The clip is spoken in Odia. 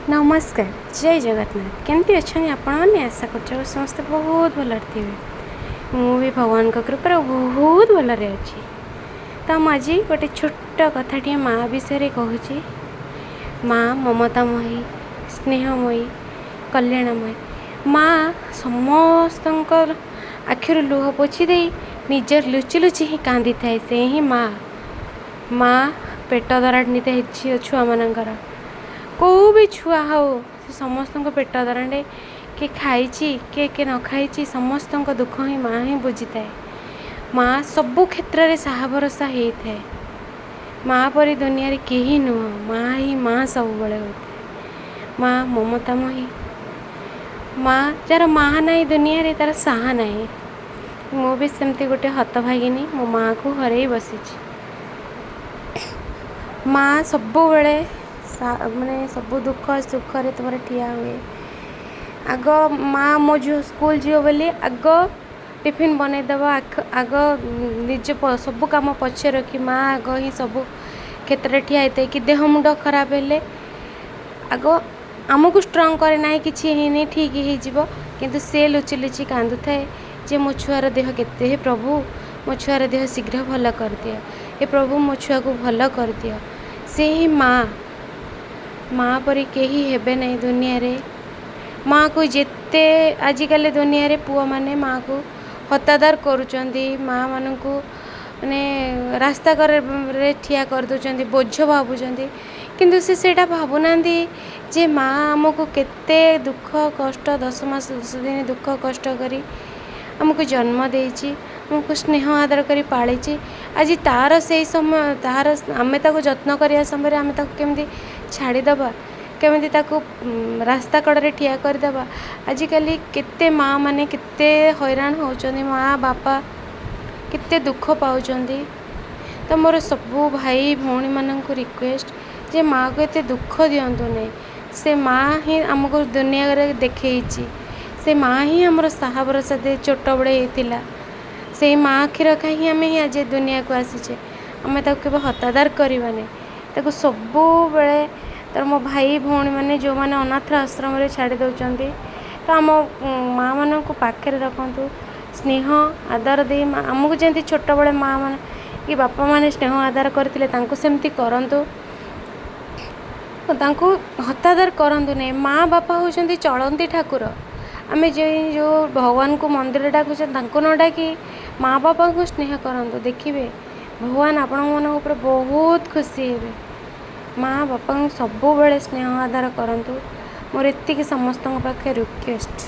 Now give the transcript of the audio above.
ନମସ୍କାର, ଜୟ ଜଗନ୍ନାଥ। କେମିତି ଅଛନ୍ତି ଆପଣମାନେ? ଆଶା କରୁଛି ସମସ୍ତେ ବହୁତ ଭଲରେ ଥିବେ। ମୁଁ ବି ଭଗବାନଙ୍କ କୃପାରୁ ବହୁତ ଭଲରେ ଅଛି। ତ ମୁଁ ଆଜି ଗୋଟେ ଛୋଟ କଥାଟିଏ ମା' ବିଷୟରେ କହୁଛି। ମା' ମମତାମୟୀ, ସ୍ନେହମୟୀ, କଲ୍ୟାଣମୟୀ। ମା' ସମସ୍ତଙ୍କର ଆଖିରୁ ଲୁହ ପୋଛି ଦେଇ ନିଜର ଲୁଚି ଲୁଚି ହିଁ କାନ୍ଦିଥାଏ, ସେ ହିଁ ମା'। ମା' ପେଟ ଦରାଣ୍ଡି ଝିଅ ଛୁଆମାନଙ୍କର, କେଉଁ ବି ଛୁଆ ହଉ, ସେ ସମସ୍ତଙ୍କ ପେଟ ଦରାଣ୍ଡେ। କିଏ ଖାଇଛି, କିଏ କିଏ ନ ଖାଇଛି, ସମସ୍ତଙ୍କ ଦୁଃଖ ହିଁ ମା' ହିଁ ବୁଝିଥାଏ। ମା' ସବୁ କ୍ଷେତ୍ରରେ ସାହା ଭରସା ହେଇଥାଏ। ମା' ପରି ଦୁନିଆରେ କେହି ନୁହଁ। ମା' ହିଁ ମା' ସବୁବେଳେ ହୋଇଥାଏ। ମା' ମମତାମୟୀ। ମା', ଯାହାର ମା' ନାହିଁ ଦୁନିଆରେ ତା'ର ସାହା ନାହିଁ। ମୁଁ ବି ସେମିତି ଗୋଟେ ହତଭାଗିନୀ, ମୋ ମା'କୁ ହରେଇ ବସିଛି। ମା' ସବୁବେଳେ ମାନେ ସବୁ ଦୁଃଖ ସୁଖରେ ତୁମର ଠିଆ ହୁଏ। ଆଗ ମା' ମୋ ଝିଅ ସ୍କୁଲ ଯିବ ବୋଲି ଆଗ ଟିଫିନ୍ ବନେଇଦେବ। ଆଗ ନିଜ ସବୁ କାମ ପଛରେ ରଖି ମା' ଆଗ ହିଁ ସବୁ କ୍ଷେତ୍ରରେ ଠିଆ ହେଇଥାଏ। କି ଦେହ ମୁଣ୍ଡ ଖରାପ ହେଲେ ଆଗ ଆମକୁ ଷ୍ଟ୍ରଙ୍ଗ କରେ, ନାହିଁ କିଛି ହେଇନି, ଠିକ୍ ହେଇଯିବ। କିନ୍ତୁ ସେ ଲୁଚି ଲୁଚି କାନ୍ଦୁଥାଏ ଯେ ମୋ ଛୁଆର ଦେହ କେତେ, ହେ ପ୍ରଭୁ, ମୋ ଛୁଆର ଦେହ ଶୀଘ୍ର ଭଲ କରିଦିଅ, ହେ ପ୍ରଭୁ, ମୋ ଛୁଆକୁ ଭଲ କରିଦିଅ। ସେ ହିଁ ମା'। ମା' ପରି କେହି ହେବେ ନାହିଁ ଦୁନିଆରେ। ମା'କୁ ଯେତେ ଆଜିକାଲି ଦୁନିଆରେ ପୁଅମାନେ ମା'କୁ ହତାଦର କରୁଛନ୍ତି, ମା'ମାନଙ୍କୁ ମାନେ ରାସ୍ତା କଡ଼ରେ ଠିଆ କରିଦେଉଛନ୍ତି, ବୋଝ ଭାବୁଛନ୍ତି। କିନ୍ତୁ ସେ ସେଇଟା ଭାବୁନାହାନ୍ତି ଯେ ମା' ଆମକୁ କେତେ ଦୁଃଖ କଷ୍ଟ, 10 ମାସ 10 ଦିନ ଦୁଃଖ କଷ୍ଟ କରି ଆମକୁ ଜନ୍ମ ଦେଇଛି, ଆମକୁ ସ୍ନେହ ଆଦର କରି ପାଳିଛି। ଆଜି ତା'ର ସେଇ ସମୟ, ତାହାର ଆମେ ତାକୁ ଯତ୍ନ କରିବା ସମୟରେ ଆମେ ତାକୁ କେମିତି ଛାଡ଼ିଦେବା? କେମିତି ତାକୁ ରାସ୍ତା କଡ଼ରେ ଠିଆ କରିଦେବା? ଆଜିକାଲି କେତେ ମା' ମାନେ କେତେ ହଇରାଣ ହେଉଛନ୍ତି, ମା' ବାପା କେତେ ଦୁଃଖ ପାଉଛନ୍ତି। ତ ମୋର ସବୁ ଭାଇ ଭଉଣୀମାନଙ୍କୁ ରିକ୍ୱେଷ୍ଟ ଯେ ମାଆକୁ ଏତେ ଦୁଃଖ ଦିଅନ୍ତୁ ନାହିଁ। ସେ ମା' ହିଁ ଆମକୁ ଦୁନିଆରେ ଦେଖେଇଛି। ସେ ମା' ହିଁ ଆମର ସାହା ଭରସା ଦେଇ ଛୋଟବେଳେ ହେଇଥିଲା। ସେଇ ମା' କ୍ଷୀର ଖାଇ ହିଁ ଆମେ ହିଁ ଆଜି ଦୁନିଆକୁ ଆସିଛେ। ଆମେ ତାକୁ କେବେ ହତାଦର କରିବାନି। ତାକୁ ସବୁବେଳେ ତ ମୋ ଭାଇ ଭଉଣୀମାନେ ଯେଉଁମାନେ ଅନାଥ ଆଶ୍ରମରେ ଛାଡ଼ି ଦେଉଛନ୍ତି, ତ ଆମ ମାଆମାନଙ୍କୁ ପାଖରେ ରଖନ୍ତୁ, ସ୍ନେହ ଆଦର ଦେଇ। ଆମକୁ ଯେମିତି ଛୋଟବେଳେ ମାଆ ମାନେ କି ବାପାମାନେ ସ୍ନେହ ଆଦର କରିଥିଲେ, ତାଙ୍କୁ ସେମିତି କରନ୍ତୁ, ତାଙ୍କୁ ହତାଦର କରନ୍ତୁ ନାହିଁ। ମା' ବାପା ହେଉଛନ୍ତି ଚଳନ୍ତି ଠାକୁର। ଆମେ ଯେଉଁ ଭଗବାନଙ୍କୁ ମନ୍ଦିର ଡାକୁଛେ, ତାଙ୍କୁ ନ ଡାକି ମା' ବାପାଙ୍କୁ ସ୍ନେହ କରନ୍ତୁ। ଦେଖିବେ ଭଗବାନ ଆପଣଙ୍କ ଉପରେ ବହୁତ ଖୁସି ହେବେ। ମା' ବାପାଙ୍କୁ ସବୁବେଳେ ସ୍ନେହ ଆଦର କରନ୍ତୁ। ମୋର ଏତିକି ସମସ୍ତଙ୍କ ପାଖରେ ରିକ୍ୱେଷ୍ଟ।